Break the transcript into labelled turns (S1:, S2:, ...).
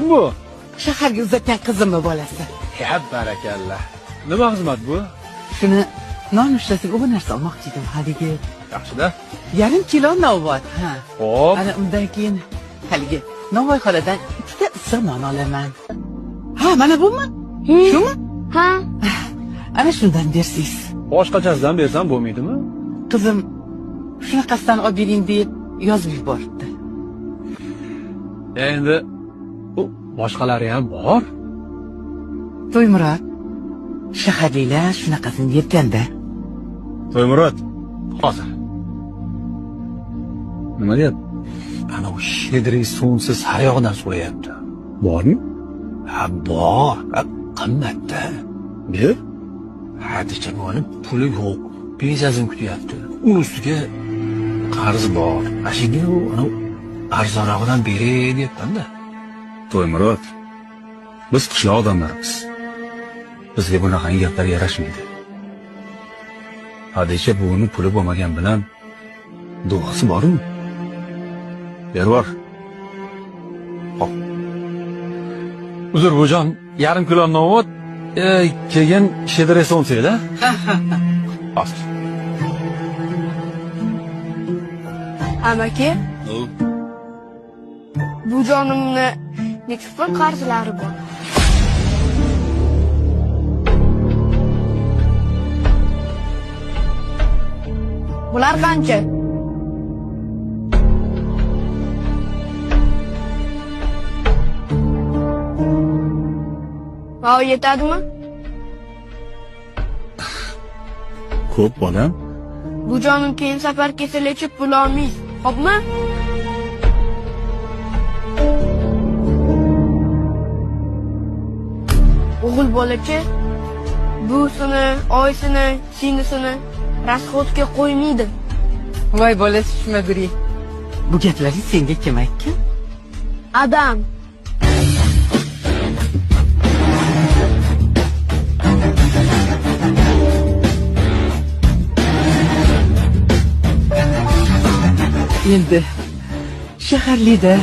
S1: Kim bu?
S2: Shaharga uzatgan qizimni bolasi.
S1: Ya barakalla. Nima xizmat bu?
S2: Shuni non ushlasiga u narsa olmoqchi edim haligi.
S1: Yaxshi-da.
S2: Yarim kilo novvot, ha.
S1: Xo'p.
S2: Ana undan keyin haligi novvoy xoladan ikkita issiq non olaman. Ha, mana bumi? Shumi?
S3: Ha.
S2: Ana shundan bersiz.
S1: Boshqachasidan bersam bo'lmaydimi?
S2: Qizim shunaqasidan olib bering deb yozib yuboribdi.
S1: Endi u boshqalari ham bor.
S2: To'ymurod, shaharliklar shunaqasini yerkanda.
S1: To'ymurod, hozir. Nima deyapti? Ana u shedri so'nsiz sariyog'dan so'rayapti. Bormi? Ha, bor. Qimmatda. Ber. Hadicha buvani puli yo'q. Pensiyasini kutyapti. Uni ustiga qarz bor. Ashunga u ana arzonrog'idan beray deyapman-da.
S4: To'ymurod, biz qishloq odamlarimiz. Bizga bunaqangi gaplar yarashmaydi. Hadicha buvini puli bo'lmagan bilan duosi bormi? Bervor. Hop.
S1: Uzr bujon, yarim kilo novvot, keyin shedre so'nsayda.
S4: Hozir.
S3: Amaki, bujonimni necha pul qarzlari bor? Bular qancha? Mao yetadimi?
S4: Ko'p bolam.
S3: Bujonim keyin safar kelsa lechib pul olmaysiz, xo'pmi? O'g'il bolachi buvisini, oyisini, singlisini rasxodga qo'ymaydi.
S2: Voy bola tushmaguri. Bu gaplarni senga kim aytgan?
S3: Adam.
S2: Endi shaharlikda.